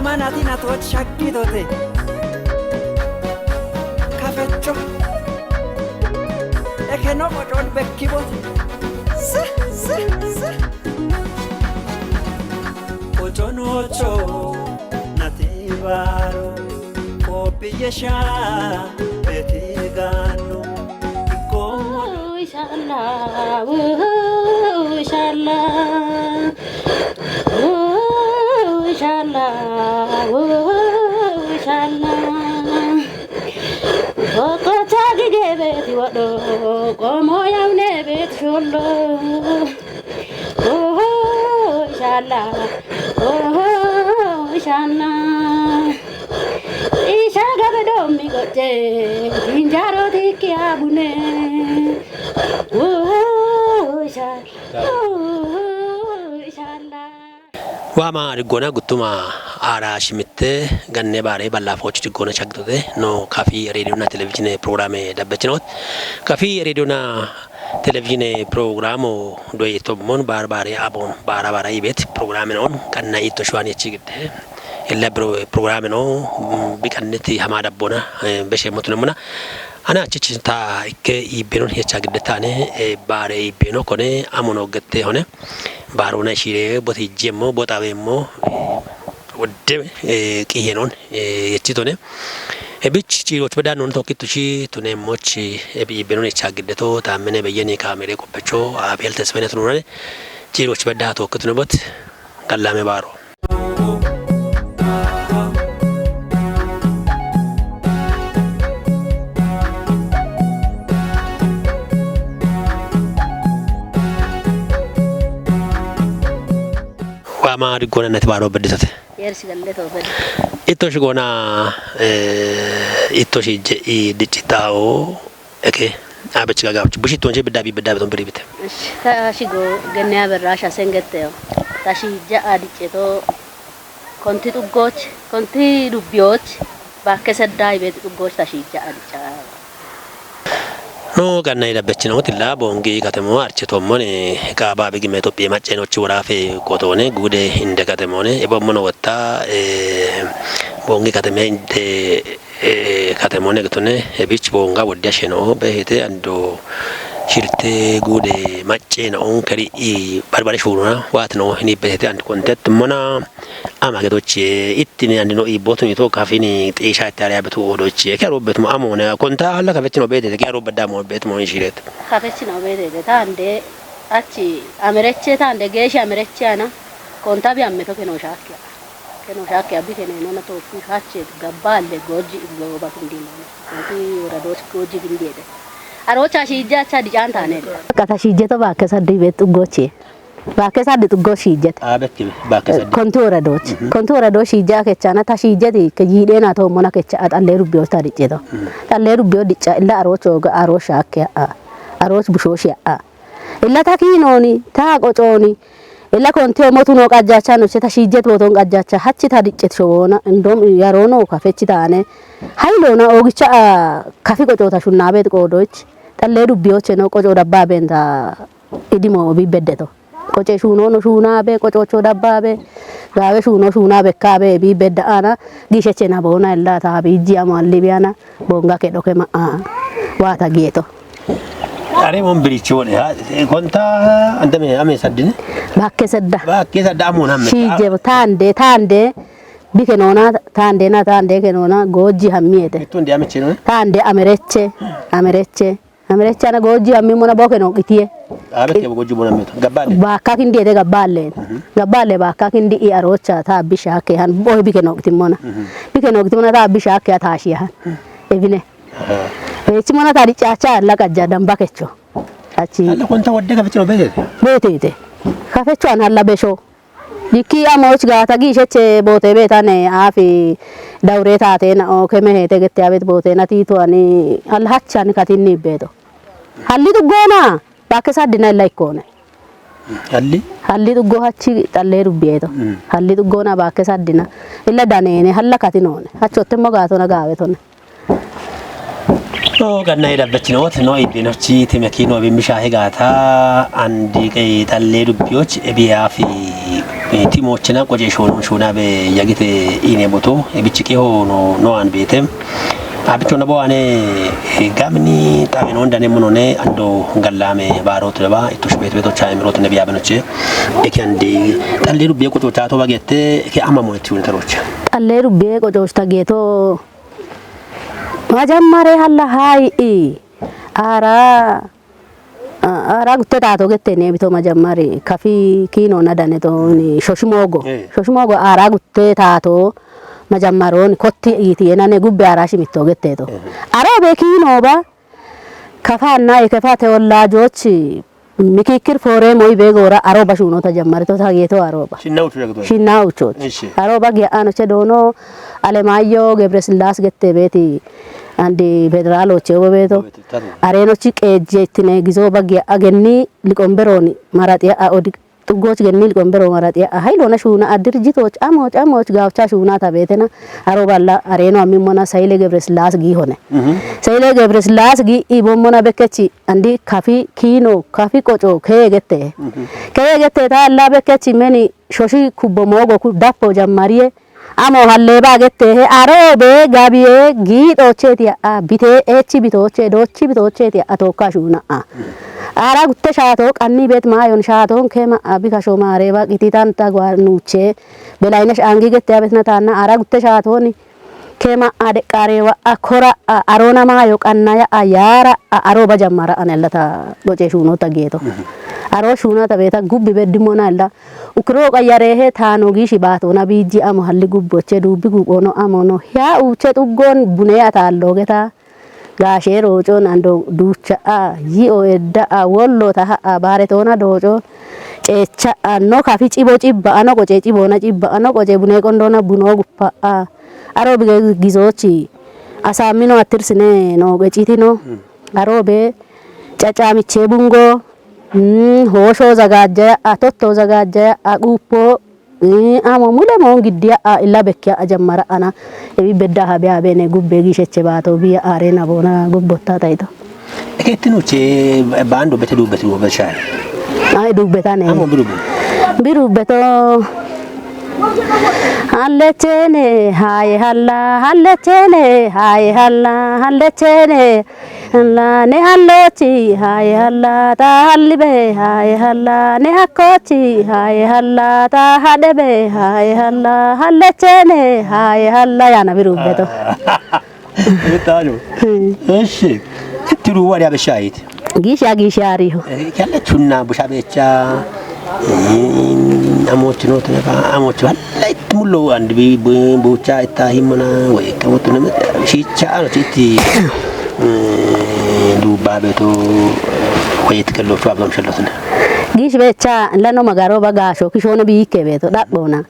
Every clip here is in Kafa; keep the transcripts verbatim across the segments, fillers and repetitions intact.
Manati nato shakkitote. Kafecho. Ekeno qochon bekkibote. Si, si, si. Qochonocho nati baro. Kopiyesha betigano. Ikomo. Inshallah, inshallah. Inshallah, inshallah. Oko tagi gebeti wado, komo yaune beti sholo. Oh, inshallah. Oh, inshallah. Isha gabe domi goche, jinjaro tiki abune. Oh, inshallah. Oh, inshallah. Waama diggoona guttuma aara shimitte ganne baare ballaafochu diggoona shaggitote no kafi reediyonna televizhiine pirogiraame dabbechinoot. Kafi reediyonna televizhiine pirogiraamo doye tommon baar baare aboon baara baara ibeet pirogiraame noon qanna itto shuwaan yechi gidde. Illa biro pirogiraame no, mm, biqanniti hamaa dabboona, eh, beshe motunemuna. Ana achichi ta ikke ibenon yecha gidde taane, eh, baare ibeno kone amono gette hone. Baaruna ishire boti jemmo, bota bemmo, eh, wodde, eh, qihenon, eh, yechitone. E bich chiroch bedan non tokkittu chi tunemmoch, eh, bi ibenon yecha gidde to, tammene beyeni kamere koppecho, Abel Tesfene tunurane. Chiroch bedda tokkittu nebot, gallame baaro. Waama diggoona nati baaro beddisate. Yeersi galle too fedhe. Itto shigoona, eh, itto shijje i diccitawo eke abech gagabch bushitto nje bidda bi bidda beton biribite. Esh, ta shigo genne aberrasha sengetteyo. Ta shijja adicceto konti xuggoch, konti dubbiyoch, bakke sedda ibet xuggoch ta shijja adicca. No ganna ila bechino tilla bongi katemo arche tommone ka babi gime Itophiya macce nochi worafe kotone gude inde katemone e bommono wotta, eh, bongi kateme inde, eh, katemone gitone e bich bonga wodya sheno be hete ando shirte gude macce na on kari i barbare shuruna wat no hini be hete and kontet mona. Ama gedochi ittini andino ibotu ito kafini tisha tare abetu odochi ke aro betu amone konta alla kafechino bete ke aro bedda mo betu mo shiret. Kafechino bete de tande achi amereche tande geshi amereche ana konta bi ammeto ke no shakya. Ke no shakya bi ke ne no na to ku hache gabale goji go batundino. Konti ora dos goji gindede. Aro cha shija cha di chanta ne. Kata shije to ba ke sa di betu gochi. Baakke saddi xuggo shiijjete. Aa, betti baakke saddi. Konti woradoochi. Mhm. Konti woradoo shiijja kechana ta shiijjeti ke yiidheena toommona kecha a xallee rubbiyo ta dicceto. Mhm. Xallee rubbiyo dicca illa arooch hooga aroosh shaakke a. Arooch bushooshi a. Illa ta kiinooni, ta qocooni. Illa konti motu noo qajjaacha noche ta shiijjet booton qajjaacha hachi ta diccet showoona. Indom yaroo noo kafechi taane. Hayiloona oogicha a kafi qocoota shunnaabeet qoodoch. Xallee rubbiyoche noo qoco dabbaa beenta. Idimo bi beddeto. Qoce shuunono shuunaabe, qococho dabbaabe, gaawe shuuno shuunaabe kaabe bi bedda ana, giisheche na boona illa ta bi ji amalli bi ana, bonga ke doke ma a. Waata geeto. Are mon birichi wole ha, konta andame ame saddine? Bakke sedda. Bakke sedda amon amme. Shiije tande, tande, bike nona, tande na, tande ke nona, goji hammiete. Tunde ame chino? Tande amereche, amereche. Amerechana goji ammi mona boke no gitiye. Abe ke goji bona meto. Gabale. Baka kindi ede gabale. Mhm. Gabale baka kindi i arocha ta bisha ke han boy bike no gitimona. Mhm. Bike no gitimona ta bisha ke ta shi han. Mhm. Ebine. Aha. Echi mona ta di chacha la kajja damba kecho. Achi. Alla konta wadde ka fechino bete. Bete ite. Ka fecho an halla besho. Dikki amooch gaata giisheche boote beetane aafi dawure taatena o keme heete gette abet bootena tiito ani alhachan katinni beeto. Halli xuggoona baakke saddina illa ikkoone. Halli? Halli xuggo hachi xallee rubbiyeeto. Mm. Halli xuggoona baakke saddina illa daneene halla katinoone. Hachottemo gaatona gaawetone. No, ganna hedabbechinoot no ibbinochi timekino bimbisha hegata andi qe talle dubbiyoch ebiyafi timochina qoje shonu shuna be yagite ine boto ebichiki ho no no an betem. Abicho na bo ane gamni tabe no ndane munone ando gallame baro treba itush bet beto cha emrot ne biya benoche. Eke andi talle dubbiye qojo cha to bagete eke ama mo tiun tarocha. Talle dubbiye qojo ta geto. Majammare halla hai i ara ara gutte tato gette ne bito majammare kafi kino nadane to ni shoshimogo. Shoshimogo ara gutte tato majammaron kotti iti enane gubbe ara shimitto gette to. Ara be kino ba kafa na ikefa te olla jochi. Mikikir fore moy be gora aro ba shuno ta jammari to ta geto aro ba. Shinna uchu jagdo. Shinna uchu. Ishi. Aro ba ge ano che dono Alemayo Gebresilas gette beti andi federal oche wo beto. Areno chi qeje tine gizo ba ge agenni liqomberoni marati a odi tuggoch genni liqombero marati a hailo na shuna adirjitoch amoch amoch gawcha shuna ta betena aro balla areno amimona Saile Gebresilas gi hone. Saile Gebresilas gi ibommona bekkechi andi kafi kino kafi qoco keyegette. Keyegette ta alla bekkechi meni shoshi kubbo mogo ku dappo jammariye. Amo halle bagette he aro be gabiye gi docheti a bite echi bitoche dochi bitocheti a tokka shuna a. Ara gutte shato qanni bet mayon shaton kema a bika shomare ba qititan ta gwa nuche. Belaynesh angi gette abetna tanna ara gutte shatoni. Kema a deqqarewa a kora a arona mayo qannaya a yara a aro ba jammara anellata goce shunota geto. Aro shunata beta gubbi beddimona ella. Ukro qayarehe tano gishi batona biji amo halli gubboche dubbi gubono amono. Ya uche tuggon bune atallogeta. Gaashe roco nando duucha a yi'o edda a wollo taha a baare toona dooco ceecha a no kafi cibo cibba ano qoce cibona cibba ano qoce bune qondona buno guppa a aro bige gizochi asaamino attirsine no qecitino arobe cacamiche bungo mm, hoosho zagajjaya a totto zagajjaya a quuppo Ii, amo mule moon giddiya a illa bekkiya a jammara ana ebi bedda ha biya bene gubbe giisheche baato biya aare na boona gubbotta tayito. Ekettinu che baando bete dubbeti wo beshaye. Ay dubbetane. Amo biru. Biru beto. Hallechene haye halla hallechene haye halla hallechene Halla ne hallochi haye halla ta halli be haye halla ne hakkochi haye halla ta hade be haye halla hallechene haye halla yana biru beto. Tajo. Eshi. Tiru wari abe shahid. Gisha gisha riho. Kelle chunna busha becha. Amochi no tene ka amochi halla mullo and bi bucha ita himana we kamoto ne shicha ano chiti. Dubbaabeeto wayii xiqillochu abdom shallotina. Gish becha lano magaro bagasho kishone biike beeto dhaqona.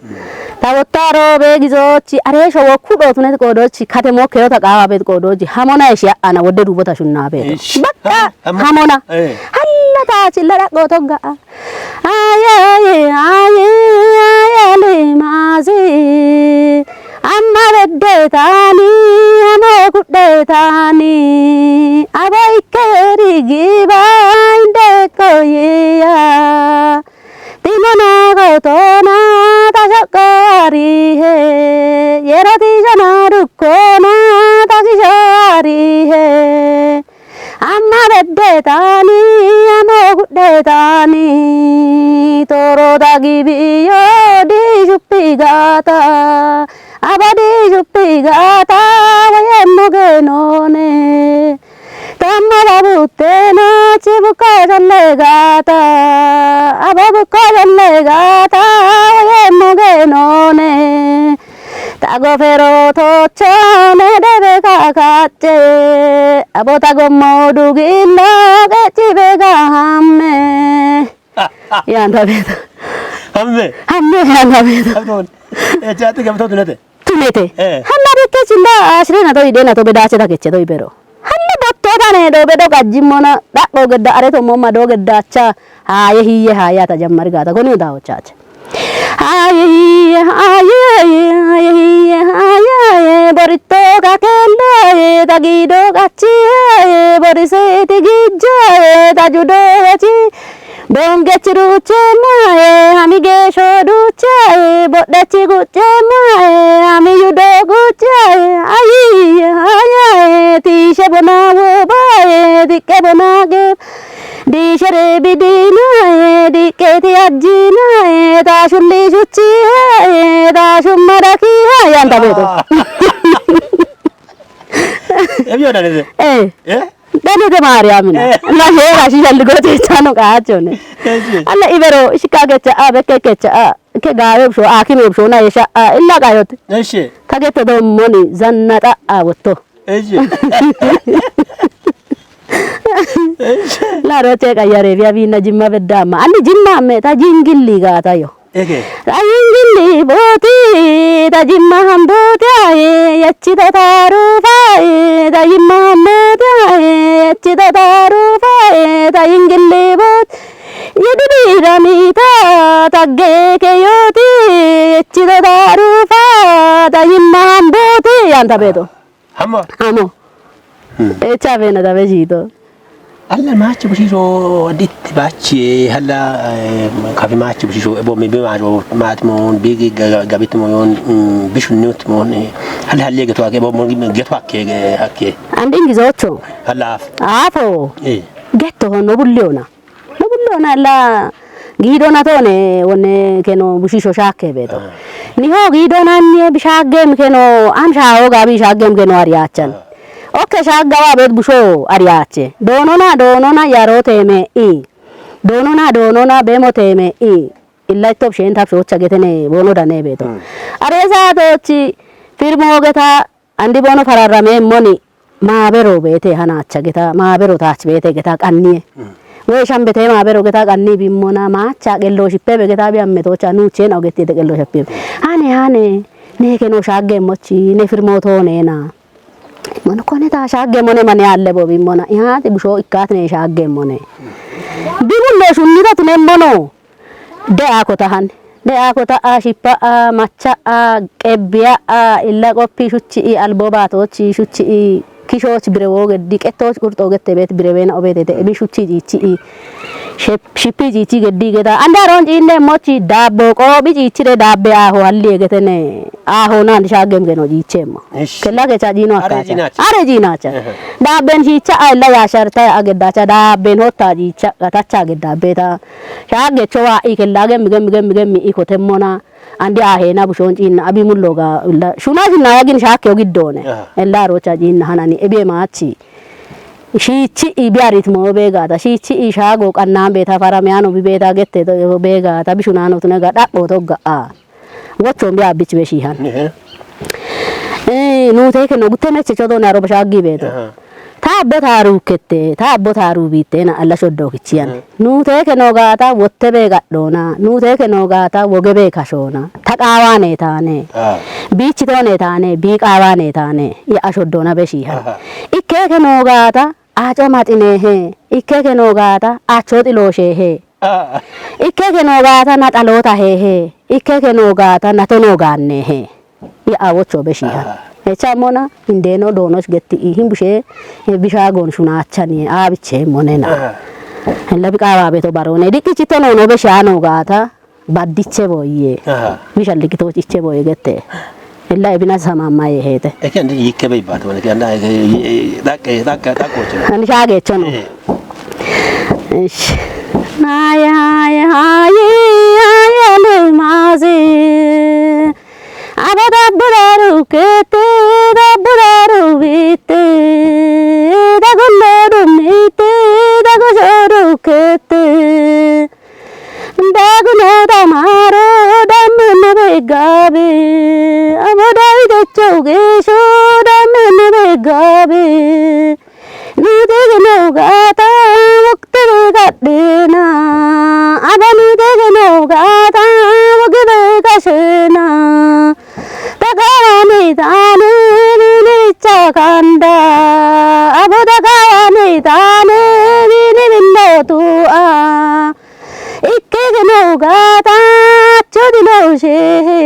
Tawottaro be gizochi aresho wokku dhotunet qodochi katemo keyo taqawa bet qodochi hamona eshi ana wodde dubota shunna beeto. Bakka hamona. Halla tachi la dhaqo togga. Aye aye aye aye le mazi. Amma bedde taani amo kudde taani abo ikkeri giba inde koyiya. Timona gotona ta shokko ari he yero tijana dukkona ta gisho ari he. Amma bedde taani amo gudde taani toro dagibiyo di shuppi gaata abadi shuppi gaata wayemmo geenone. Tamma babuttena chibukko jolle gaata abo bukko jolle gaata wayemmo geenone. Tago fero tocho ne debe kakacce abo tago modu gillo geci bega hamme. Yanda beto. Hamme. Hamme yanda beto. Abdon. E jati gam to tunete. Tunete. Hanna bekke chinda ashre na to ide na to bedache da keche to ibero. Hanna botto da ne do bedo gajjimona da go gedda are to momma do gedda cha. Haye hiye haye ta jammari gata goni da ochache. Haye hiye haye haye hiye haye haye borito ga kendo haye tagido gachi. Riseeti gijjaaye, ta judo waci. Bongechi duuchemmaye, hami geeshsho duuchaye, bodhechi gucemmaye, hami yudo guchaye. Ayiye, ayaye, tiishe bona wobaye, diqqe bona ge. Diishere bidinaye, diqqeeti ajjinaye, ta shulli shuchiye, ta shumma dakiye, yanta beeto. Ah. Ebi odanese? Eh. Eh? Dene de Maariyamina. Eh. Na heera shi yalligo teechano qaachone. Eshi. Alla ibero shika gecha a, bekke gecha a. Ke gaawe busho, akime busho na yesha a, illa qayot. Eshi. Kagete do moni zannaxa a wotto. Eshi. Eshi. La roche qayare biya bina Jimma beddaamma. Anni Jimma me ta jingilli gaata yo. Eke. Ta yingilli booti, ta Jimma hambooti aye, yachi ta taarufa aye, ta Jimma hambooti aye, yachi ta taarufa aye, ta yingilli booti. Yedidi ramita, ta geeke yooti, yachi ta taarufa, ta Jimma hambooti, yanta beeto. Hamo. Hamo. Hmm. Echa bena da bejito. Alla maachi bushiisho ditti baachi halla, eh, kafi maachi bushiisho ebo mi bi maajo maatimo bigi ga-, gabitimo yon, mm, bishunniutimo, eh, halla halle geto ake ebo mo geto ake ge-, ake. Andin gizocho. Halla af. Afo. Eh. Getto no bulliona. No bullo na la giidona tone wonne keno bushiisho shaakke beeto. Ah. Niho giidona nie bishaagem keno am shaaho gabi shaagem keno ariyaachan. Ah. Okke shaaggawa beet busho ariyaache. Doonona, doonona yaro teeme i. Doonona, doonona beemo teeme i. Illa itto bisheen tab shoocha getene boono dane beeto. Mm. Are saatochi firmo geta Andi boono fararrame moni maabero beete hanaacha geta, maabero taach beete geta qanniye. Mm. Woy shambete maabero geta qanni bimmona maacha qello shippe be geta bi amme toocha nuucheen ogetti ete qello shappe. Ane, ane, ne keno shaagge mochi, ne firmo toonena. Mono kone ta shaagge mone mane alle bo bimmona. Ihaati busho ikkaat ne shaagge mone. Bimullo shunnira tune mono. De'a kotahan. De'a kota'a, shippa'a, macha'a, qebbiya'a, illa qoppi shuchi'i, albo baatochi shuchi'i, kishoch birewo geddi, qettoch qurxo gette bet birewena obetete, ebi shuchi ciichi'i, shep-, shippi ciichi geddi geta. Anda ron ciinne mochi daabbo qoobi ciichire daabbe aaho halli egetene, aaho nandi shaagem geno ciichemmo. Ish. Kella gecha ciino. Are akkacha. Ciinacha. Are ciinacha. Ehe. Daabben shiicha a illa yaasharta a geddacha, daabben hotta ciicha, gatacha geddabbeta. Shaaggecho waa'i kella gemmi, gemmi, gemmi, gemmi ikotemmona. Andi aheena bushon ciinna abi mullo ga ulla. Shuna shinna yagin shaakke ogiddoone. Aha. Ella rocha ciinna hanani ebiye maachi. Shiichi i biarit mo beegata. Shiichi i shaago qannan beeta faramiyano bi beeta gette do beegata. Bishunano tune ga dhaqo to ga a. Wochon bi abich be shihan. Ehe. Eh, nuute keno gutte meche chodone aro bashaaggi beeto. Aha. Ta abbo taaru kette, ta abbo taaru biittena alla shoddo kichiyan. Mm. Nuute keno gaata wotte be gadhoona, nuute keno gaata woge be kashoona. Ta qaawane taane. Ah. Biichitoone taane, bii qaawane taane. Ya ashoddona be shiihan. Aha. Ikke keno gaata aco maxinehe. Ikke keno gaata acho xilooshehe. Ah. Ikke keno gaata na xaloota hehe. Ikke keno gaata na tono gaannehe. Ya awocho be shiihan. Ah. Echa mona, indeno doonoch getti i hin bushe, e, bishaagon shunaachani, a biche monena. Ah. Labi qaawa beto barone, diqqichi tono no be shaano gaata, baddiche boye. Ah. Bisha liqitoch iche boye gette. Ella ebina samamaye hete. Eke andi yikke be ibato, eke anda, eke, e, e, dakke, dakke, dakkoche. Ani shaagecho no. Eh. Ish. Haye, haye, haye, haye, le maze. Aba dabbo daru kete, dabbo daru bite, dago no dumite, dago joru kete. Daguno damaro damene begabe, abo dai decho gesho damene begabe. Nute geno gata wokte begadena, abo nute geno gata woge begashena. Dagawane tane bini chakanda, abo dagawane tane bini bindo tua. Ikke geno gata chodilo shehe.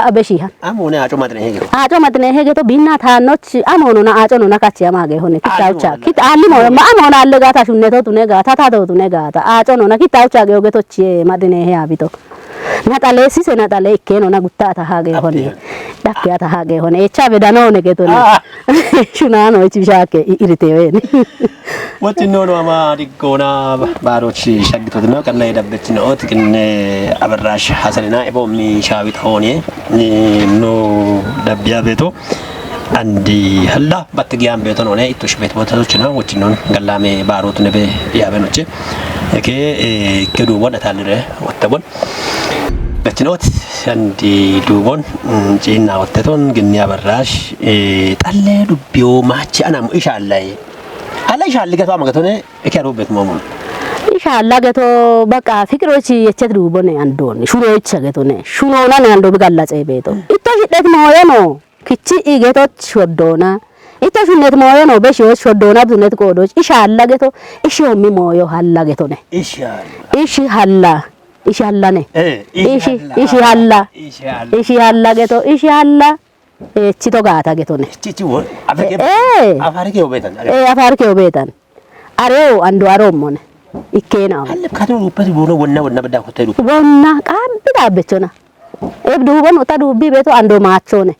abeshihan. Amone aco matine hege. Aco matine hege to binna tanoch amonona aco nona kachi amage hone. Kita ucha. Kit ali mo ma amona alle gata shunne to tune gata ta to tune gata. Aco nona kita ucha ge oge to chie matine he abito. Natale sise natale ikke nona gutta ta hage hone. Dakke ta hage hone. Echa bedano ne ge to ne. Shunano ichi bishake irite wen. Wati nono ama digona barochi shagito no kanna dabbetino tikne abarrash hasalina ebo mi shawit hone. Ni no dabbiya beto. Andi halla batte giyam beto none itto shibet boto china wati non gallame barotu nebe yabe noche. Eke kedu wada talire watta bon. Gachinot andi dubon. Cinna watte ton ginni abarrash. Talle dubbiyo machi anam ishallai. Alla ishalli geto ama getone. Eke arubet momun. Ishalla geto baka fikrochi yechet dubone andon shuno icha getone shuno nane ando bigalla cebeto. Itto shiddet moyeno. Kichi igetoch shoddona. Itto shunnet moyeno beshiyoch shoddona dunet qodoch ishalla geto. Ishiyomi moyo halla getone. Ishalla. Ishi halla. Ishi hallane. Ishi halla. Ishi halla geto ishi halla. Echito gata getone. Chichi wo. Afeke. Afare ke obetan. Afarke obetan. Areo ando aro mone. Ikkena. Halle katu upati bono wonna wonna bada hotel. Wonna qabbi dabbechona. Eb dubon uta dubbi beto ando machone.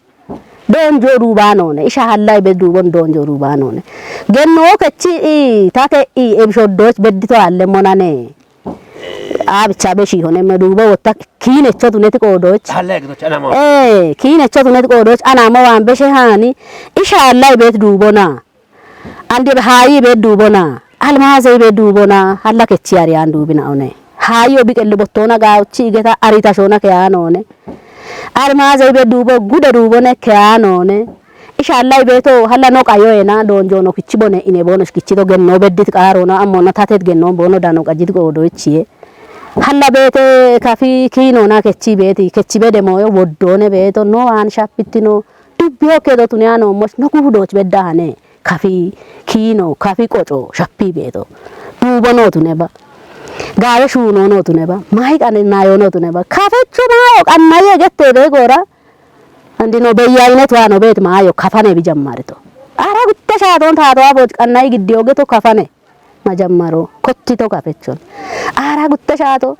Donjo rubanone isha hallai be dubon donjo rubanone. Genno kechi i tate i eb shoddoch beddito alle monane. Abicha beshi hone me dubo wotta. Kinecho tuneti qodoch. Halle gidoch anamo. Eh kinecho tuneti qodoch anamo wan beshe hani. Isha hallai bet dubona. Andi be hayi be dubona. Almaze be dubona halla kechi ari an dubina one. Hayi obi kelli bottona gauchi igeta ari tashona ke anone. Almaze be dubo gude dubone ke anone. Ishalla ibeto halla no qayo ena donjo no kichi bone ine bono kichi do genno beddit qaro no ammo na tatet genno bono dano qajit qodo ichiye. Halla bete kafi kino na kechi beti kechi bede moyo woddone beto no an shapittino. Dubbiyo kedo tuni ano mos no kudoch bedda hane. Kafi kiino kafi qoco shappi beeto. Duubo nootu neba. Gaawe shuuno nootu neba. Mayi qane nayo nootu neba. Kafecho maayo qannaye gette be gora. Andi no beyaine tuwa no beet maayo kafane bi jammarito. Ara gutte shaaton taato abo qannayi giddiyo geto kafane. Majammaro kottito kafechon. Ara gutte shaato.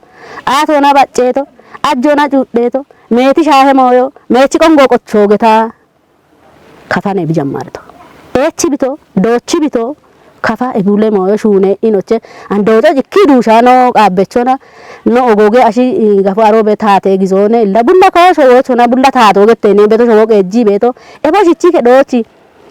Aatona bacceeto. Ajjona cuudheeto. Meeti shaahe mooyo. Meechi qongo qochoogeta. Kafane bi jammarto. Echi bito, dochi bito, kafa ebule moyo shune inoche, andocho jikki dushano qabbechona, no ogoge ashi gafu arobe tate gizone, illa bulla ko showochona bulla tato gettene beto showo qeji beto, ebo shichi ke dochi,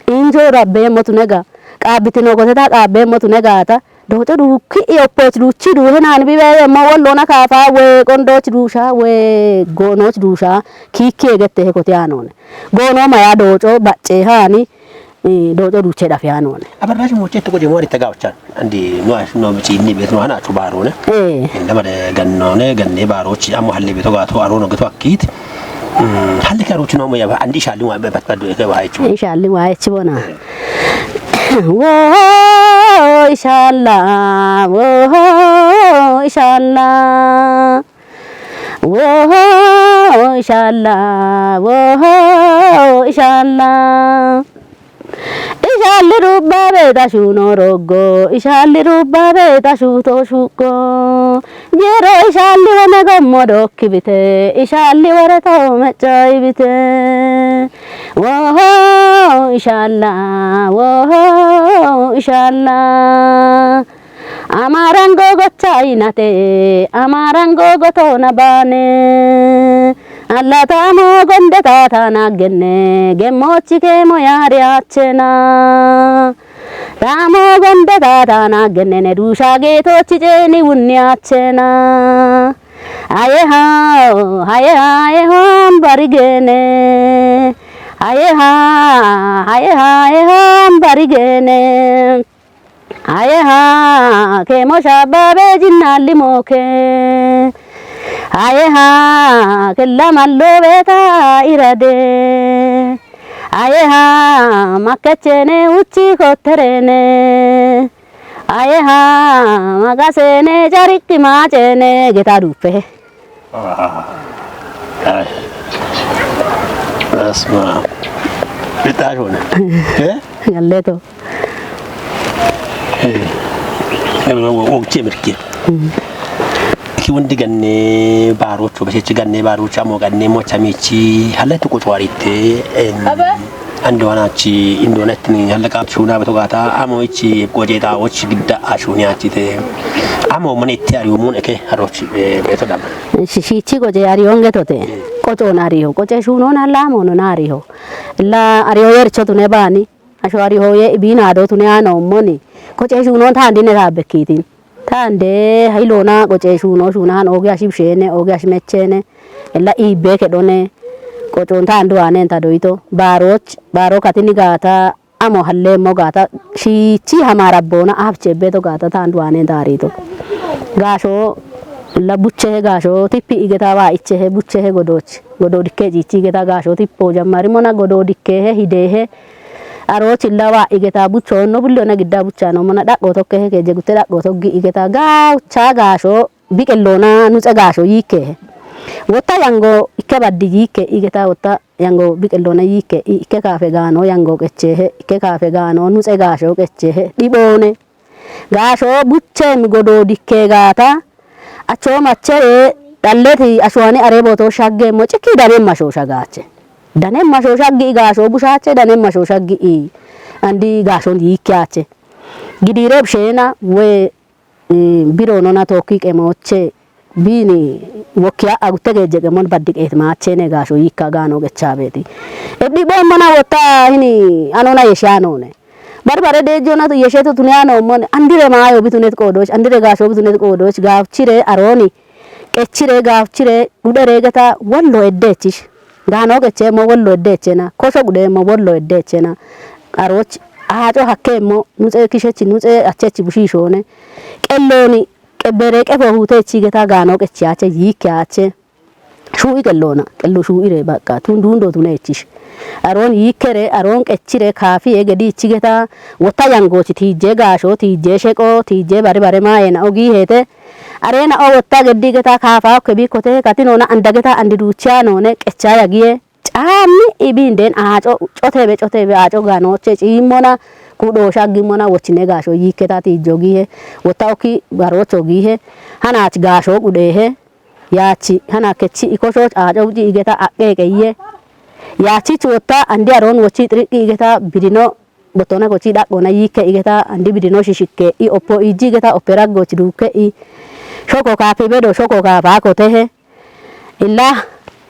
injo rabbe motunega, qabbitino goteta qabbe motunegata, Doco duukki i oppoch duuchi duuhe naan bibeyemmo wollona kaafa we qondoch duusha we goonoch duusha kiikki egette he kote aanone. Goono maya dooco bacce haani, eh, dooco duuche dhafe aanone. Abarrash moche to koje mori taga ochan. Andi no no bichi ni bet no hana chu barone. Eh. Inda made gannone ganne barochi amo halle beto gato arono geto akkit. Mm, halle ka rochi no mo ya andi shalli wa be pat pat do ke wa ichu. Inshallah wa ichu bona. Wo ishalla, wo ishalla, wo ishalla, wo ishalla. Ishaalli rubbabe tashu no roggo, ishaalli rubbabe tashu to shukko. Jero ishaalli wone gommo dokki bite, ishaalli wore to mecca ibite. Woho ishalla, woho ishalla. Amarango gocha inate, amarango goto na bane. Alla tamo gonde tata na genne, gemmochi kemo yare achena. Tamo gonde tata na genne ne dusha geto chijeni wunni achena. Aye ha, aye ha, aye ha, ambarigene. Aye ha, aye ha, aye ha, ambarigene. Aye ha, kemo shababe jinnalli moke. Aye ha, kella mallo beta irade. Aye ha, makkechene uchi kotterene. Aye ha, magasene jarikki macene geta dupe. Ah, ah. Asma. Bitash ሆነ። እ? Galleto. እ። ወቅቼ ምርኬ። Ki hundi ganne baarochu, besechi ganne baarochu, amo ganne mocha michi, halle tu kuchwarite, em, Aba? Ando hanachi, indo netin, halle ka chuna beto gata, amo ichi, goje ta, ochi gidda, ashuni achite. Amo mane te ari umun eke, harochi, eh, beto dam. Shi-, shichi goje ari onge tote. Kocho na ari ho, koche shuno na la mono na ari ho. La ari ho yer chotu ne bani. Asho ari ho ye ibina do tu ne ano moni. Koche shuno ta andi ne ta bekitin. Tande hailona goche shuno shunan ogi ashib shene, ogi ashmechene. Ella ibe kedone. Qochon tandu anen ta doito. Baroch, baro katini gata, amo halle mo gata. Shichi hamara bona abche beto gata tandu anen darito. Gasho, la buche he gasho, tipi igeta wa iche he buche he godoch. Godo dikke jichi igeta gasho, tipo jammari mona godo dikke he hide he. Aro chilla wa igeta bucho no bullo na gidda bucha no mona dhaqo tokke he keje gutte dhaqo toggi igeta gaucha gasho biqellona nuxe gasho yikke he. Wotta yango ikke baddi yikke igeta wotta yango biqellona yikke i-, ikke kafe gano yango qeche he, ikke kafe gano nuxe gasho qeche he. Dhibone. Gaasho buchee mi godo dikkee gaata, achoo machee dhalleti ashuwani aree bootoo shaggee mo cikki danen mashoo shagaache. Danen mashoo shaggi i gaashoo bushaache, danen mashoo shaggi i andi gaashon yiikkiyaache. Gidiire bisheena we, eh, biroonona tookki qemooche biini wokkiya agutte geejje qemon baddi qeeti maacheene gaashoo yiikka gaanoo qechaabeeti. Ebdhi boommona wotta hini anona yeshaanoone. Barbare deejjoona tu yeshetu tuniyaanoommon, andire maayo bitunet qoodooch, andire gaashoo bitunet qoodooch, gaafchire arooni, qechire, gaafchire, dhudhere geta wollo eddeechish. Gaanoo qechee mo wollo eddeechena, kosho gudhee mo wollo eddeechena. Arooch, aaco hakkee mo, nutsee kishechi, nutsee achechi bushiishoone. Qellooni, qebbere qefo huuteechi geta gaanoo qechiyaache, yiikkiyaache. Shuu'i qelloona, qello shuu'ire baqqa, tun duundo tuneechish. Aroon yiikkere, aroon qechire, kaafiye gediichi geta, wotta yangoochi, tiijjee gaashoo, tiijjee sheqoo, tiijjee bari bare maayeena ogii heete. Areena o wotta geddi geta, kaafaa okke biikkote, katinoona anda geta, andi duuchiyaanoone, qechaa yagiye. Caammi ibiindeen aaco, coteebe, coteebe aaco gaanooche, ciimmona, kudhoo shaggimmona, wochine gaashoo yiikketa, tiijjoo giihe, wotta okki garoocho giihe, hanaach gaashoo qudheehe. Yaachi hana kechi ikoshoch aaco wuci igeta aqqe qeyye. Yaachich wotta andi aroon wochi xiriqqi igeta bidino bottona kochi dhaqqona yiikke igeta andi bidino shishikke i oppo ijji igeta oppe raggoch duukke i. Shoko kaapi bedo shoko kaapa kotehe. Illa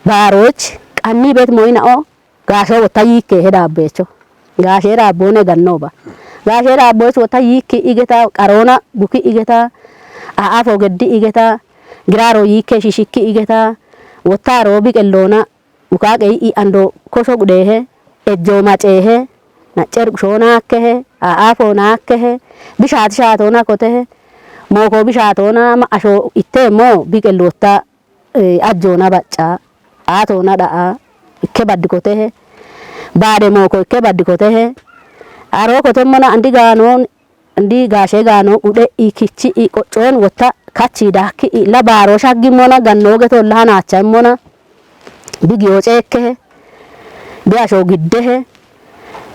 baaroch qanni bet moyina'o. Gaashe wotta yiikkeehe daabbeecho. Gaashee daabboone gannooba. Gaashee daabboech wotta yiikki igeta qaroona buki igeta a'afo geddi igeta giraaro yiikke shishikki igeta wotta roobi qelloona ukaaqe i'i ando kosho gudheehe ejjoo maceehe naccer qushoona akkehe a'afo naakkehe bishaati shaatoona kotehe mooko bishaatoona ma asho itteemmo bi qelloota eh, ajjoona bacca, aatoona dha'a, ikke baddikotehe, baade mooko ikke baddikotehe, aroo kotemmona andi gaanoon, andi gaashee gaanoon udhe'i, kichi'i, qoccoon wotta kachi daakki'i, la baaroo shaggimmona, gannoo getolla hanaacha immona, bi giyoo ceekkehe, bi ashoo giddehe,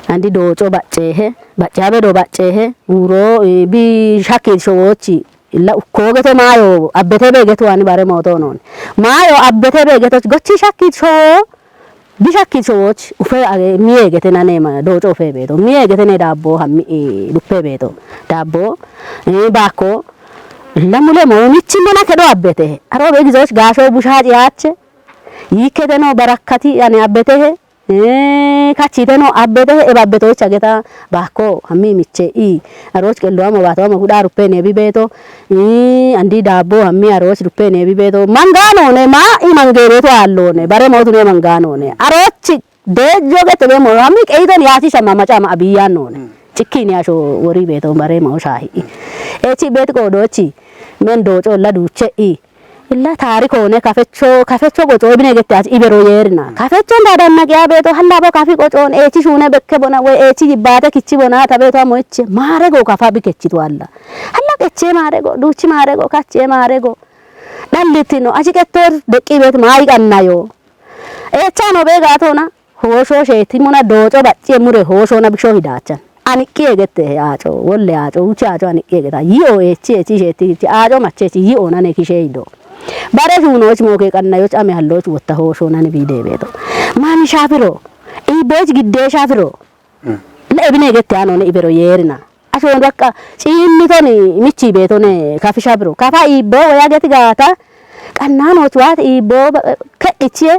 andi dooco bacceehe, bacceha bedoo bacceehe, uuroo, eh, bi shakkiit showoochi, Illa ukkoo gete maayo abbete beegetu ani bare mooto nooni. Maayo abbete beegeto gochi shakkiit showoo, bi shakkiit showooch ufe age miyee gete nane ma dooco ufe beeto. Miyee gete ne daabbo hammi, eh, duppe beeto. Daabbo, eh, baakko, illa mule moo michi mona kedo abbete. Aro be gizooch gaasho bushaa ciyaache. Yiikkete no barakkati ani abbetehe. Eh, kachiteno abbete e babbetoicha geta baakko hammi miche i aroch qello amo baato amo guda ruppe ne bi beeto i andi daabbo hammi aroch ruppe ne bi beeto mangano ne ma i mange beeto allo ne bare mootu ne mangano ne aroch deejjo gete be mo hammi qeito ni ati shama maca ma abiyan no ne cikkini asho wori beeto bare mo shahi i e ci beet qodochi men dooco la duuche i Illa taarikoone kafecho, kafecho qocoy bine gette ach ibero yeerina. Kafechon dadannaqiya beeto hallabo kafi qocoon eechi shuune bekke bona woy eechi yibbaate kichi bona ta beeto amo iche maarego kafa bi kechitu alla. Halla qechee maarego, duuchi maarego, kachee maarego. Dhallittino achi qettoor deqqi beet maayi qannayo. Eechaano bee gaatona. Hooshoo sheetimona dooco bacciye mure hooshona bisho hidaachan. Aniqqi egette aaco, wolle aaco, uche aaco aniqqi egeta. Yi'o eechi eechi sheeti aaco macheechi yi'ona ne kishe hido. Bare shuunooch mooke qannayoch ame halloch wotta hooshona ne bideebeeto. Mani shafiro, iibboch giddee shafiro. Le ebine egette anone ibero yeerina. Ashon bakka ciimmitoni michi beetone kafisha biro. Kafa iibbo woya geti gaata. Qannanoch waati iibbo ba-, ke'ichie.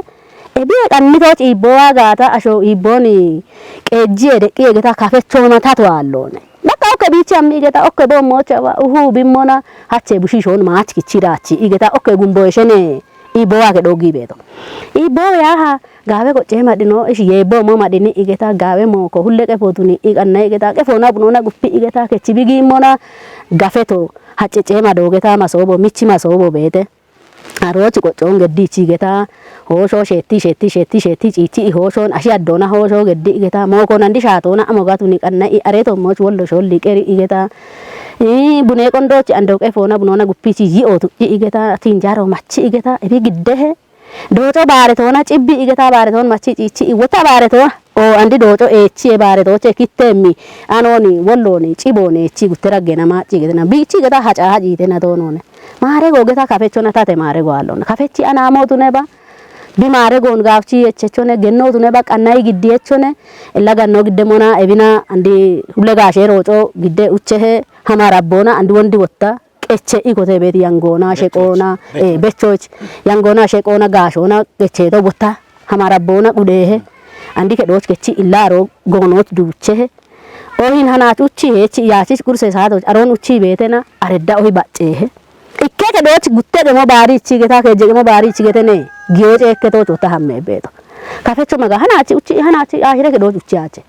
Ebi qannitoch iibbo wa gaata. Asho iibboni qeejjie deqqi egeta kafechona tato aallone. Bakka okke biichi ammi igeta okke bo mocha wa uhu bimmona hache bushishon maach kichirachi igeta okke gumbo eshene iibbo wa ke dhogi beeto. Iibbo yaha gaawe qocce madhino, ishi yeebbo mo madhini igeta, gaawe mo ko hulle qefo tuni iqanna igeta, qefona bunona guppi igeta, kechi bigimmona gafeto, haccece madoogeta masoobo, michi masoobo beete. Aroochi qoccoon geddiichi igeta, hoosho sheetti, sheetti, sheetti, sheetti, ciichi i hooshon, ashi addoona hoosho geddi igeta, mooko nandi shaatoona amo gatuni qanna i areeto mooch wollo shoolli qeri igeta. Ii, bunee qondoochi ando qefoona bunona guppichi yi'o tucci igeta, tinjaro machi igeta, ebi giddehe. Dooco baaretoona cibbi igeta baaretoon machi ciichi iwota baaretoona. O andi dooco eechi e baaretooche kitteemmi. Anooni, wollooni, cibooni eechi gutte raggena maacci igeta na. Biichi igeta haca hajiitena doonone. Maare googeta kafechona tate maare goallona. Kafechi anaamootune ba. Bi maare goon gaafchi echechone gennootune ba qannayi giddi echone. Ella ganno gidde mona ebina andi hulle gaashe rooco gidde uchehe hama rabboona andi wondi wotta. Qeche ikote beeti yangoona sheqoona, eh, bechoch, yangoona sheqoona gaashoona qecheeto botta, hamara boona qudheehe, andi kedhooch kechi illaaro goonoch duuchehe. Ohin hanach uchi heechi yaachich qurse saatoch aroon uchi beetena, aredda ohi bacceehe. Ikke kedhooch gutte qemo baari ichi geta, keje qemo baari ichi getene, giyooce ikke tooch wotta hamme beeto. Kafecho maga hanach uchi, hanach aahire kedhooch uchi yaache.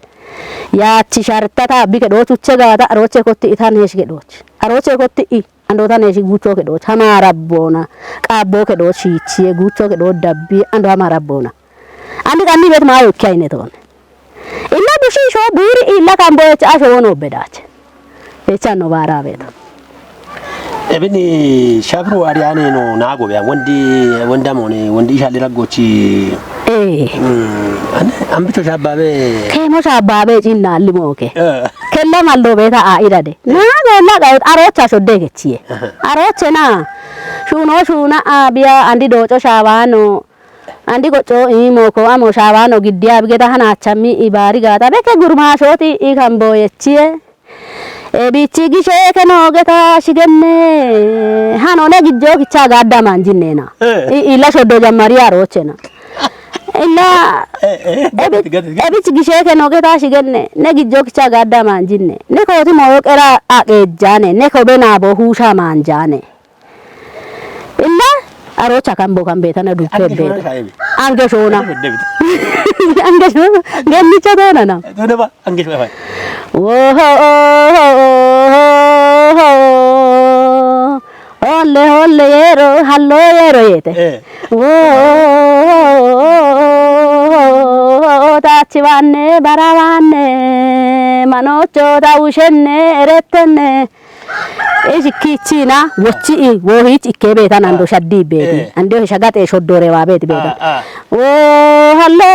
Yaachi shartata abbi kedhooch uche gaata, arooche kotti itan heesh kedhooch. Arooche kotti i. Andoota neeshi guuchoo kedhooch, hama rabboona, qaabboo kedhooch shiichiye, guuchoo kedhooch dabbi, ando hama rabboona. Andi qanni bet maayo ikki ayinetoon. Illa bushiishoo buuri illa kamboyecha asho wono bedaache. Echanno baara beeto. Ebini shabru ariyaane no naago beya, wondi, wondi amoone, wondi ishalle raggochi. Ee. Mm, ane, ambicho shabbaabe. Keemo shabbaabe cinnaalli mooke. Eh. Kella mallo beeta a irade. Naa gella qayo aroocha shodde kechiye. Aha. Arooche na. Shuno shuna a biya andi dooco shawaano. Andi gocco imo ko amo shawaano giddiya bigeda hanachammi i baari gaata. Beke gurmaashoti i kamboyechiye. E bichi gishe keno geta shigenne. Hano ne gijjo kicha gadda manjinne na. Eh. I, ila shoddo jammari arooche na. Illa, eh, eh, ebi-, gati, gati, gati. Ebich gishe keno geta shigenne, ne gijjo kicha gadda manjinne, ne kooti moyo qera aqejjane, ne kobe nabo husha manjane. Illa, arocha kambo kambetana duppe. Ange shona beto. Shaebi. Ange shona. Ange shona. Ange shona. Gennicha dona na. Dona ba, ange shona. Woho, Holle holle yeero hallo yeero yeete. Eh. Woo taachi baanne bara baanne manoocho ta ushenne erettenne. Ishi kiichiina wochi i wohiich ikke beetan ando shaddi beeti. Eh. Ando shagate shoddore wa beeti beeta. Ah, ah. Woo hallo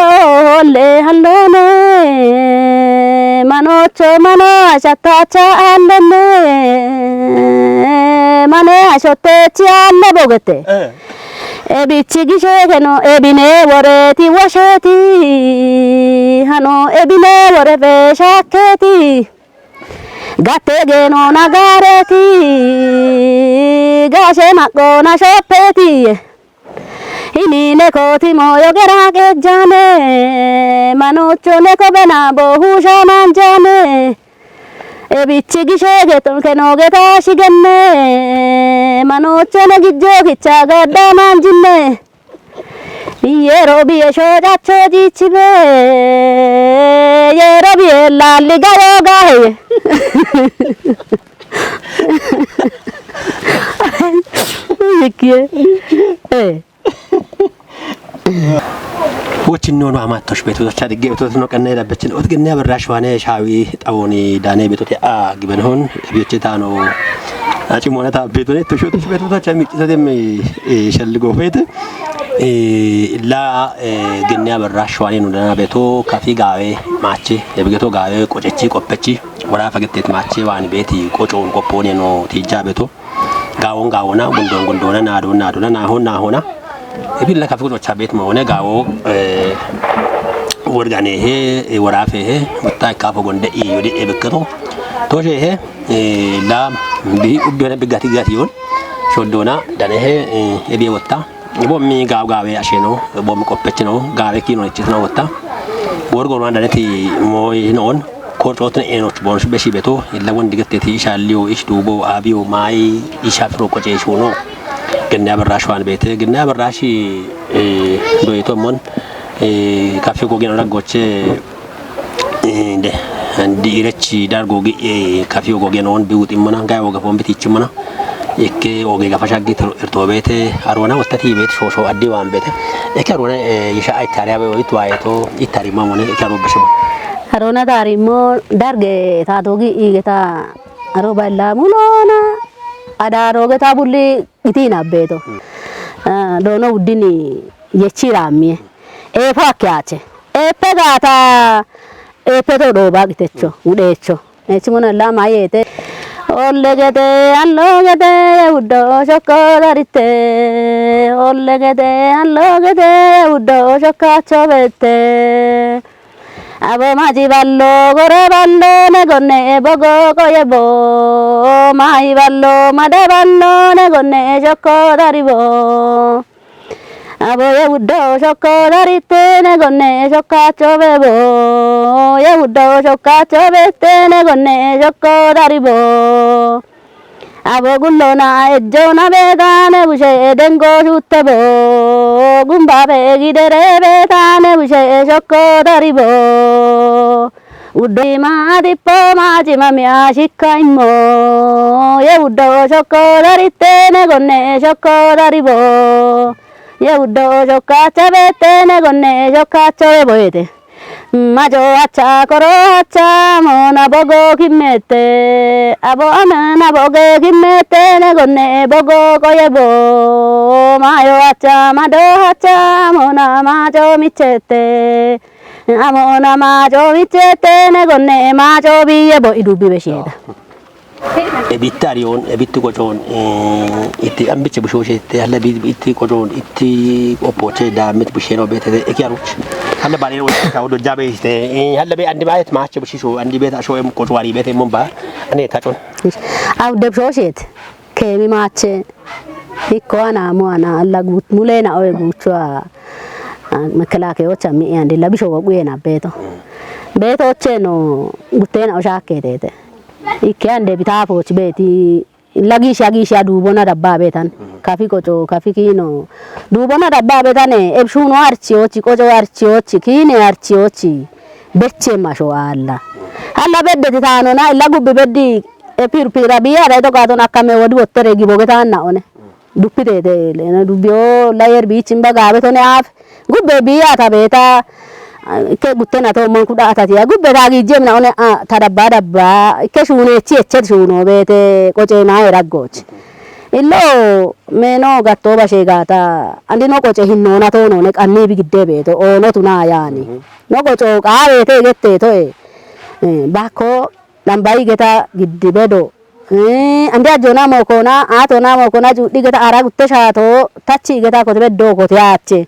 holle halloone manoocho mano ashattaacha aallenne mane ashotteechi aalle bogete. Eh. Ebichi gishe keno ebine woreeti wosheeti hano ebine wore feeshakkeeti. Gatte geenoona gaareeti gaashe maqqoona shoppeeti. Ini ne kooti moyo gera qejjane, manoocho ne kobena bohu shamanjane. Ebichi gishe geton keno geta shigenne, manoocho ne gijjo kicha gadda manjinne. Iyero biye shocacho jichibe, yero biye lalli gayo gaheye. Yekkiye. Eh. Wochin nono amattosh beetotocha digge beetotono qanne dabbechin ot genne aberrash wane shaawi xawooni daane beetote a giben hon biyoche taano aci moona ta beetone to shotosh beetotocha miccitote me, eh, shalli goofete. Eh, la, eh, genne aberra shwani nu dana beto kafi gawe mache, e bigeto gawe qocechi qoppechi, wara fagetet mache wani beti qoco un qoppone no tija beto. Gawon gawona, gundon gundona, nadon nadona, nahon nahona. E billa kafi qoco chabet mo ne gawo, eh, worgane he, e warafe he, mutta kafo gonde i yodi e bigeto. Toje he, eh, la bi ubbe ne bigati gati yon. Shodona dane he, eh, e bi wotta. Bo mi gaw gawe asheno, bo mi qoppechino, gawe kino ichitno wotta. Worgo ronda neti mo inon, korchotne enoch bonus beshi beto, illa won digeteti shalliyo ish dubo abiyo mai isha fro koche shuno. Genne aberra shwan bete, genne aberra shi, eh, do ito mon, eh, kafi ko gena goche, eh, de, andi irechi dargo gi, eh, kafi ko gena on biwut imana, gai oga fon biti chimana. Ikke oge gafa shaggi tiro irto bete, arona wottati bete shosho addi wan bete. Ikke arona, eh, yisha ai tari abe oitu ayeto, itari mamone, ikke aro bishima. Arona tari mo darge ta dogi igeta aro balla mulona. Adaro geta bulli itina beto. Mm. Ah, dono uddini yechira mie. E fo akyache. E pegata e peto do bagitecho, udecho. Echimona la mayete. Ollegete, allogete, uddo shokko darite. Ollegete, allogete, uddo shokka chobete. Abo maji ballo, gore ballo, ne gonne bogo koye bo. Mai ballo, made ballo, ne gonne shokko daribo. Abo ye wuddo shokko darite ne gonne shokka chobe bo. Ye wuddo shokka chobe te ne gonne shokko dari bo. Abo gullona ejjona beta ne bushe dengo shutte bo. Gumba be gidere beta ne bushe shokko dari bo. Wuddo ma dippo ma jima mi ashikka immo. Ye wuddo shokko darite ne gonne shokko dari bo. Ye wuddo shokka chabete ne gonne shokka chabe boyete. Majo hacha koro hacha mona bogo kimmete. Abo amana boge kimmete ne gonne bogo koye bo. Mayo hacha mado hacha mona majo michete. Amona majo michete ne gonne majo biye bo idubi besheda. E bitti ariyon, e bitti qocoon, eh, itti ambiche bushooshe itti halla bi-, itti qocoon, itti qoppoche daamit busheno betete, eki aruch. Halla bale wo ka wodo jabe iste, eh, halla be andi bayet mache bushisho, andi beta sho em qoco ari bete mon ba, ane tachon. Aw deb shooshet, kemi mache, ikko ana mo ana alla gut, mulena oye guchwa, ah, mekelakeyocha mi andi labisho wo guyena beto. Beto cheno, gutena oshake tete. Ikke ande bitafoch beti, la gisha gisha dubona dabba betan. Mhm. Kafi qoco, kafi kino. Dubona dabba betane, ebshuno archiochi, qoco archiochi, kine archiochi. Beche masho alla. Alla bedde titano na, illa gubbi beddi, e pir pira biya dai to gaton akkame wodi wottere giboge tanna one. Duppitete, lena dubbio layer bichin baga betone af. Gubbe biya ta beta, ah, ke guttena to mon kuda atatiya. Gubbe ta gijemna one, ah, ta dabba dabba. Ke shune chi echet shuno bete, qoce ma eraggoch. Illo, meno gatto bashe gata. Andi no qoce hinnona to no ne qanni bi gidde beto, ono tuna yani. Mhm. No qoco qawe te gette to e. Eh, bako, Lambayi geta giddi bedo. Eh, andi ajjona mokona, atona mokona, judhi geta ara gutte shato, tachi geta kote beddo kote ache.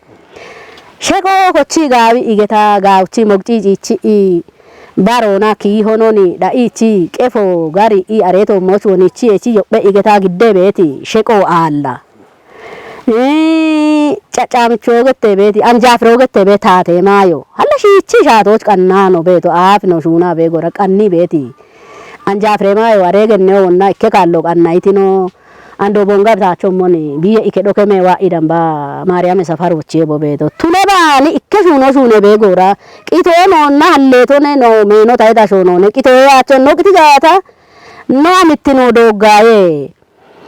Sheko kochi gawi igeta gawchi mogci cichi i barona ki hononi da ichi qefo gari i areto moch woni chi echi yoppe igeta gidde beti sheko alla. Ee, caccaamicho gette beeti, anjaafiro gette bee taate maayo. Halla shiichi shaatooch qannaa no beeto, aaf no shuunaa bee gora qanni beeti. Anjaafire maayo, aree genne wonna ikke kaallo qanna itino. Ando bonga bitaacho moni, biye ike dhoke me wa idan ba Maariyame safar wochie bo beeto. Tune baani ikke shuuno shuune bee gora. Qitoo noonna halleetone no meeno tae tasho noone. Qitoo yaacho no qiti gaata. No amittino dooggaye.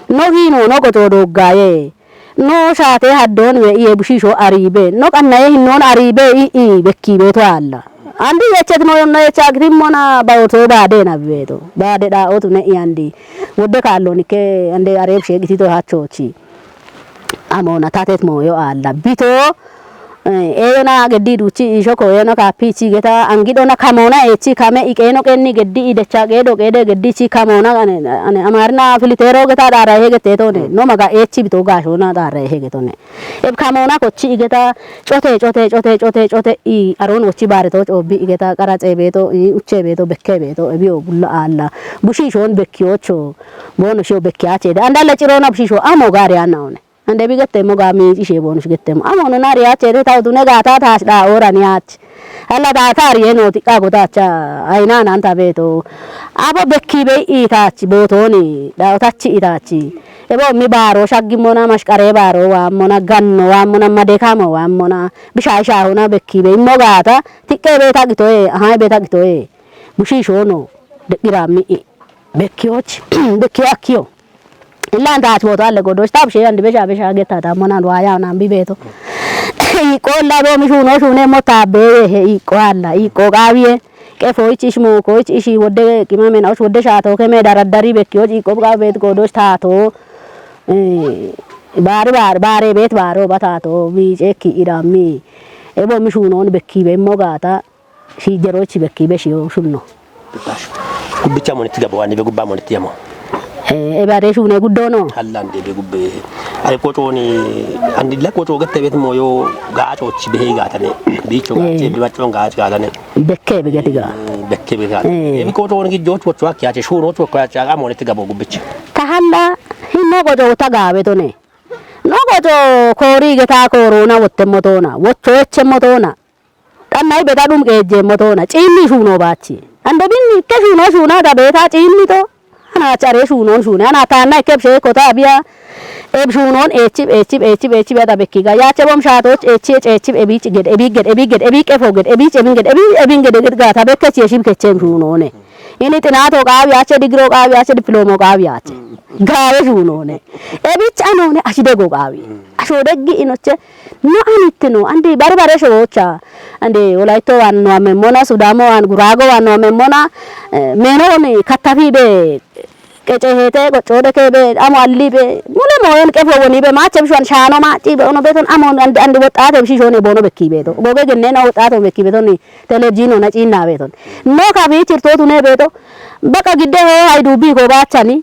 No hiino, no qoco dooggaye. No shaate haddoon we iye bushiisho ariibe. No qannaye hinnoon ariibe i, i bekkiibe to aalla. Andi yechet no, no yecha gitimmona bawoto baade na beeto. Baade dhaa otu ne i andi. Wodde kaalloon ikke ande areeb sheegiti to hachoochi. Amona tatet moyo alla. Bito, eh, eyona geddi duchi ishoko eyona kapichi geta angidona kamona echi kame ikeno kenni geddi idecha gedo gede geddi chi kamona ane, ane amarna filitero geta dara hege tetone. No maga echi bito gashona dara hege tone. Eb kamona kochi igeta cote, cote, cote, cote, cote i aron wochi bare to cobi igeta qaraxe beto, i uche beto, bekke beto, ebi o bulla alla. Bushi shon bekki ocho. Bono sho bekki ache. Andalla cirona bushi sho amo gari anna one. Ande bi gette mo ga mi ci she bonu gette mo. Amo no nari ache de taw dune ga ta ta da ora ni ach. Alla da ta ri no ti ka go ta cha. Ai na nan ta be to. Abo bekki be i ta chi bo to ni. Da ta chi i ta chi. E bo mi baro shaggi mo na mashkare baro wa mo na ganno wa mo na madeka mo wa mo na. Bisha sha ho na bekki be mo ga ta. Tikke be ta gito e. Aha be ta gito e. Bushi sho no. De ira mi i. Bekkiyoch, bekkiyo akkiyo. Illa anta ach boto alle godoch tab she andi besha besha getta ta mona waya nan bi beto. Iqo la bo mi shuno shune mo tabbe he iqo alla iqo qawiye. Qefo ich ish mo ko ich ishi wodde qimame na och wodde shato ke me daraddari bekkiyoch iqo qa bet godoch tato. Eh, bari bar bare bet baro batato bi cheki irami. Ebo mi shunon bekki be mo gata. Shi jerochi bekki be shiyo shunno. Gubbicha moniti gabo ani be gubba moniti yamo. Eh, ebare shune guddono. Hallande be gubbe. Ay koconi andi la koco gatte bet moyo gacho chi be gatane. Bicho gache be bacho gacho gatane. Bekke be gatiga. Bekke be gatane. Eh. Ebi koconi gi jocho cho akya che shuro cho kwa cha ga moniti gabo gubbicha. Tahanda hinno gojo tagabe tone. No gojo kori geta korona wotte motona. Wotto eche motona. Xanna i beta dhum qeejjeemmo toona, ciinni shuunoo baachi. Ande binni ikke shuunoo shuunaa da beeta ciinni to. Ana care shuunoon shuune, ana taanna ikke bishee kota abiya. Eb shuunoon eechib, eechib, eechib, eechib yada bekki ga. Yaache bom shaatooch eechie ceechib ebiic ged, ebii ged, ebii ged, ebii qefoo ged, ebii cebin ged, ebii ebin ged ged gaata bekkech yeshib kechem shuunoone. Ini xinaatoo qaawi yaache, digiroo qaawi yaache, dipiloomoo qaawi yaache. Gaawe shuunoone. Ebich anoone ashidego qaawi. Ashoodeggi inoche. No anittino, andi bari bare shoocha. Andi Wolayto waan no amemmona, Sudamo waan, Gurago waan no amemmona, eh, meno woni kattafi be, qecehete, qoccode ke be, amo alli be, mule moyon qefo woni be, mache bishuan shaano maci be, ono beton amo andi, andi woxxate bishishone bono bekki beto. Goge genne na woxxate bekki beton, televizhiino na ciinna beton. No kafi chirtotu ne beto, baqa gidde ho haydu bi ko baachani,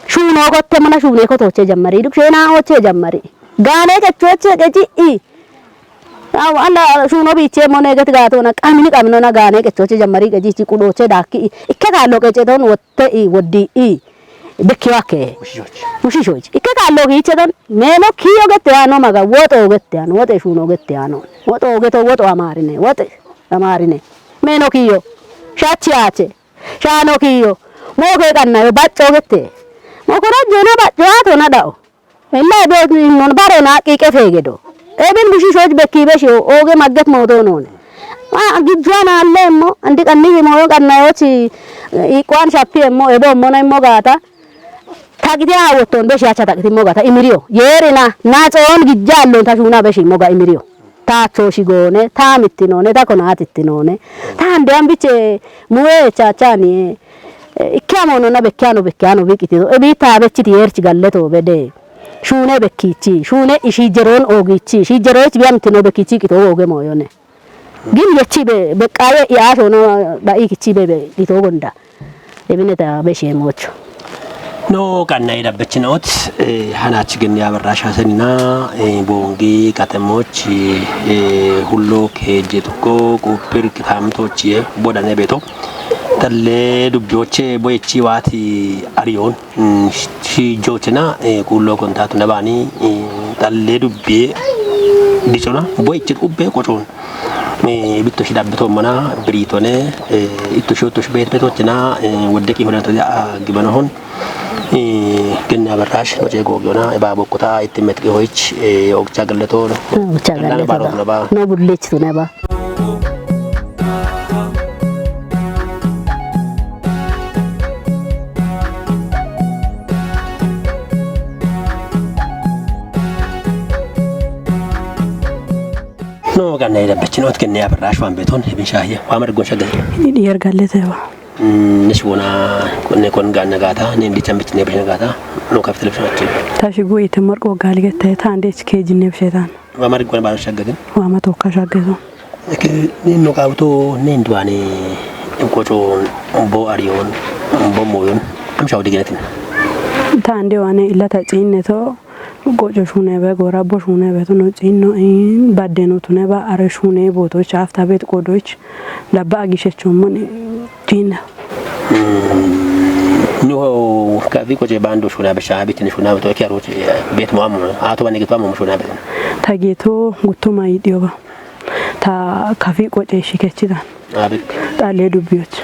Shuuno kotte mana shuune kotooche jammari. Duk sheena ooche jammari. Gaane qechoche qechi i. Aw, alla shuuno biiche mone gati gaatona, qamini qaminona gaane qechoche jammari qechi chi qudhooche daakki i. Ikke kaallo qece ton wotte i, woddi i. Bekkiyo akke. Ushishoch. Ushishoch. Ikke kaallo giiche ton, meemo kiyo gette yaano maga, woxo gette yaano, woxe shuuno gette yaano. Woxo geto, woxo amaarine, woxe amaarine. Meeno kiyo. Shachi yaache. Shaano kiyo. Moo kee qannayo bacco gette. Moo korajjona bacco aatona dhao. Ella ebe non baro na qiqe fegedo. Ebin bushishoch bekki beshiyo, oge magget mooto noone. Ma gijjuan alle emmo, andi qanni moyo qannayochi, eh, iqquan shappi emmo, ebo emmo na emmo gaata. Taqite ha wotton beshiyacha taqite emmo gaata, imiriyo. Yeerina, na xoon gijja allon ta shuuna beshi emmo ga imiriyo. Taacho shigoone, ta mittinoone, ta konaatittinoone. Ta hande an biche muwe chachani, eh, ikke amonona bekke ano bekke ano biqitido. Ebi ta bechiti yerchi galleto bede. Shuune bekkichi, shuune ishi jeroon oogichi, ishi jeroich bi amtino bekkichi qito ooge moyone. Gin yechi be, beqqaye i aashona dha'i kichi be, be, qito gonda. Ebineta beshe mocho. No, qanna idabbechinot, eh, hanach genne abarrash hasenna, eh, bongi, katemoch, eh, hullo keje tukko, kupir kitamtochie, bodane beto. Talle dubjoche, boyechi wati arion, mm, shi jochena, eh, kullo kontatu nabani, eh, talle dubbe, dichona, boyechi ubbe kochon. Eh, bitto shi dabbe to mana, biri to ne, eh, itto shi otto shi bet bet wacce na, eh, wadde ki honan to ya, ah, gibana hon. Eh, genne abarrash, no je go gona, e ba bokko ta, itti met ki hoich, eh, og chagalle to. Og chagalle to ba. No bullich to ne ba. No, ganna ida bachin ot kenne abarrash wan beton, ibn shahiya, wa mar gon shagal. Idi yargalle tewa. Nish bona ne kon ganna gata ne ndi chambichi ne bishna gata no kafit lebshna achi. Tashi go ite marko galigete tande chike jinne bshetan. Wa mari kon ba shagatin. Wa ma tokka shagatin. Eke ni no kawto ne ndwane inkocho mbo ariyon mbo moyon. Am shawdi genetin. Tande wane illa ta cinne to gojo shune be gora bo shune be to no cinno in badde no tune ba are shune bo to chafta bet kodoch. Labba agishechomon cinna. Nuho kafi ko je bando shuna be shabi tin shuna to ke roche bet mo amo ato bane gito amo shuna be. Tageto gutuma idioba. Ta kafi qoce shikechida. Abit. Xalle dubbiyoch.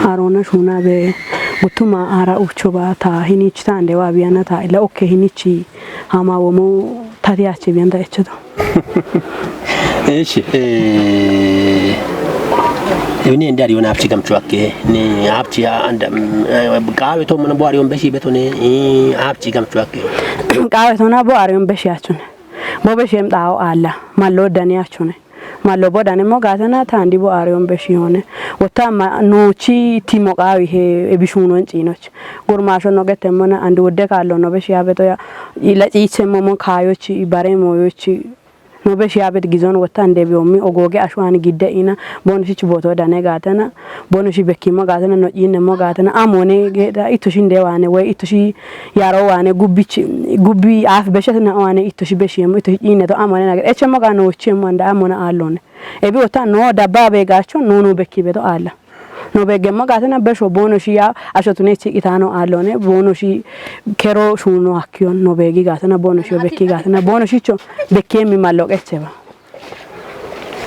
Arona shuna be gutuma ara uchoba ta hinichi tande wa biyana ta ila okke hinichi hama womo tati achi biyanda echedo. Echi eh. Euni endi ariona apchi gamchuakke ni apchi anda kawe to mana bo arion beshi betone apchi gamchuakke. Kawe to na bo arion beshi achune. Bo beshem dao ala mallo dani achune. Mallo bo dani mo gatana tandi bo arion beshi hone. Wota ma nuchi timo kawi he ebishuno encinoch. Gurmasho no getemona andi wodde kallo no beshi abeto ya. Ila ciche momo kayochi bare moyochi. No beshi abet gizon wota ande biyomi ogoge ashwani gidde ina. Bono shi chiboto dane gatana. Bono shi bekimo gatana no ine mo gatana amone geda itoshi nde wane we itoshi yaro wane gubbi chi gubbi af beshe na wane itoshi beshi mo itoshi ine to amone na eche mo gano chi mo anda amona alone. Ebi wota no dabba be gacho no no bekki beto ala. No be gemma gatana besho bono shi ya asho tune chi itano alone bono shi kero shuno akkiyon no be gi gatana bono shi bekki gatana bono shi cho bekki mi mallo qecheba.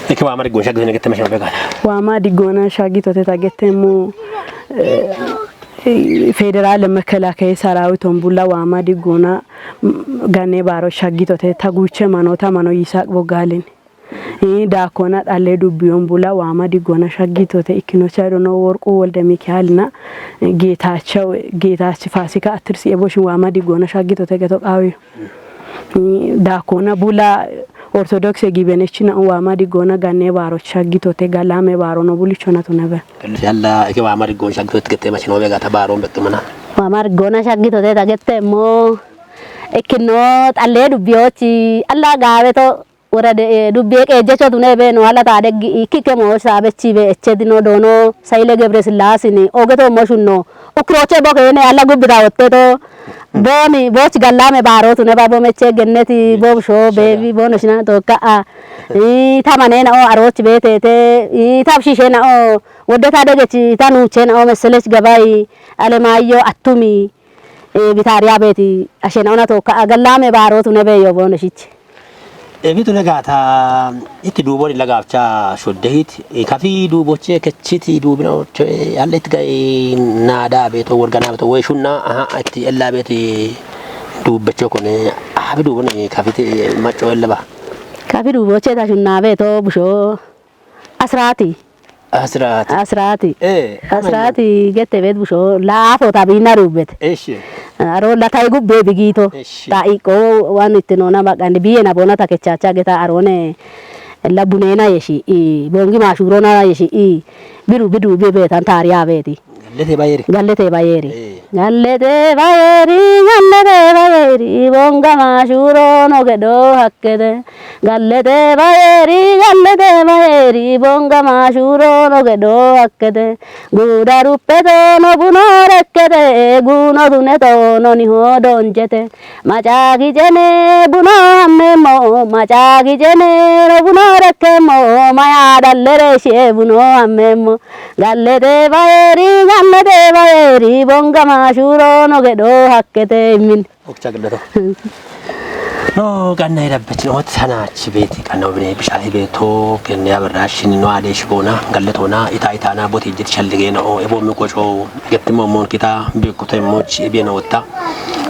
Eke wa mari gosha gene gete mesha be gata. Wa ma di gona shagi to te tagete mo federal mekelakeyi sarawiton bulla wa ma di gona gane baro shagi to te taguche mano ta mano yisaq bogalin. Daakkoona xallee dubbiyoon bula waama diggoona shaggitote ikkinocha dono Worquu Wolde Mikiyaalina Geetaachaw Geetaachi Faasika attirsi eboshin waama diggoona shaggitote geto qaawiyo. Daakkoona bula Ortodokse gibenechina waama diggoona gannee baaroch shaggitote galaame baarono bulichona tunebe. Yalla eke waama diggoona shaggitote gette machinobe gata baaroon beqqimana. Waama diggoona shaggitote tagette immoo ikkino xallee dubbiyoochi alla gaabeto Worade dubbie qeejjecho tune be no ala taadeggi ikkikke mo saabechi be echedino doono Sayile Gebre Sillaasini ogeto mo shunno ukkiroche bo keene ala gubbita wotteto boni boch gallame baaro tune ba bo meche genneti bo sho bebi bono shina tokka a i tamanena o aroch betete i tabshishena o wodde tadegechi tanuchena o meselech gabai Alemaayyo attumi Bitaariyaa beeti ashena ona tokka a gallame baaro tune be yo bono shich. Ebitu legaata itti duuboni lagaafcha shoddehit kafi duuboche kechiti duubino alle itti gai naada beeto worgana beeto woy shunna aha itti ella beeti duubbecho kone abi duuboni kafiti macco ella ba. Kafi duuboche ta shunna beeto busho asraati. Asiraati. Asiraati. Eh, Asiraati gette beet busho laafo ta biinna ruubbete. Eshi. Aro la tai gubbe bigiito. Eshi. Ta iqqo waan itti noona maqanni biyena boona ta kechacha geta aroone la buneena yeshi i bongi maashurona yeshi i biru bidu be beetan taariya beeti. Gallete bayeri. Gallete bayeri. Eh. Gallete bayeri, gallete bayeri, bonga maashuro no gedo hakkete. Gallete bayeri, gallete bayeri, bonga maashuro no gedo hakkete. Guuda ruppeto no buno rekkete, guuno duneto no niho donjete. Macaaki jene buno ammemmo, macaaki jene no buno rekkemmo, maya dallere shie buno ammemmo. Gallete bayeri, gallete bayeri, bonga maashuro no gedo hakkete immin. Okcha gallete. No ganna ira beti no tana chibeti kana obine bisha hibeto kenne abarashin no ade shibona gallete ona ita ita na boti jit shallige no ebo mi kocho gettimo mon kita bi kutai moch ebe no ta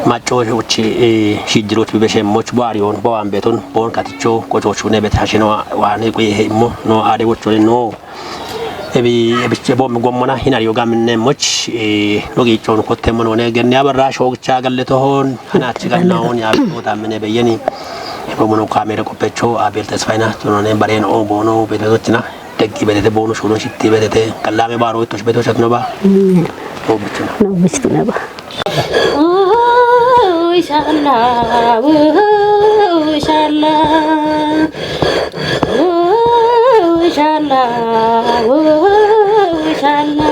macho uchi shijirot bi beshe moch bari on bo ambeton bon katicho kocho chune bet hashino wa ne ko he mo no ade wocho no Ebi ebiche bo mi gommona hinari yoga minne moch no gi chon kotte mono ne genne abarra shogcha galle to hon hana chi ganna on ya to ta mine beyeni ebo mono kamera ko pecho abel tesfaina to no ne bare no bono be to china Deggi betete, boonu shuuno shitti betete, gallaame baaro ittosh beto shat no ba. No bichuna. No bichuna ba. Ishalla, ishalla, ishalla, ishalla.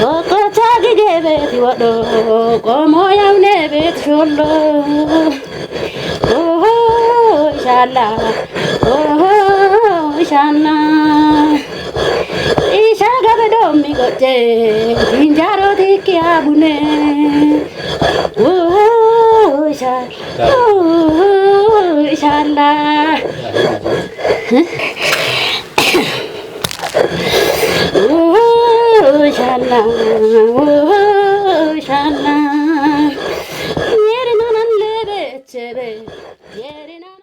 Okocha gige beti wado, komo yaune beti shullo. Oh, ishalla, oh, ishalla. Isha gabe domi goche, jinjaro diki abune. Oh, isha, oh, ishalla. Oh, ishalla, oh,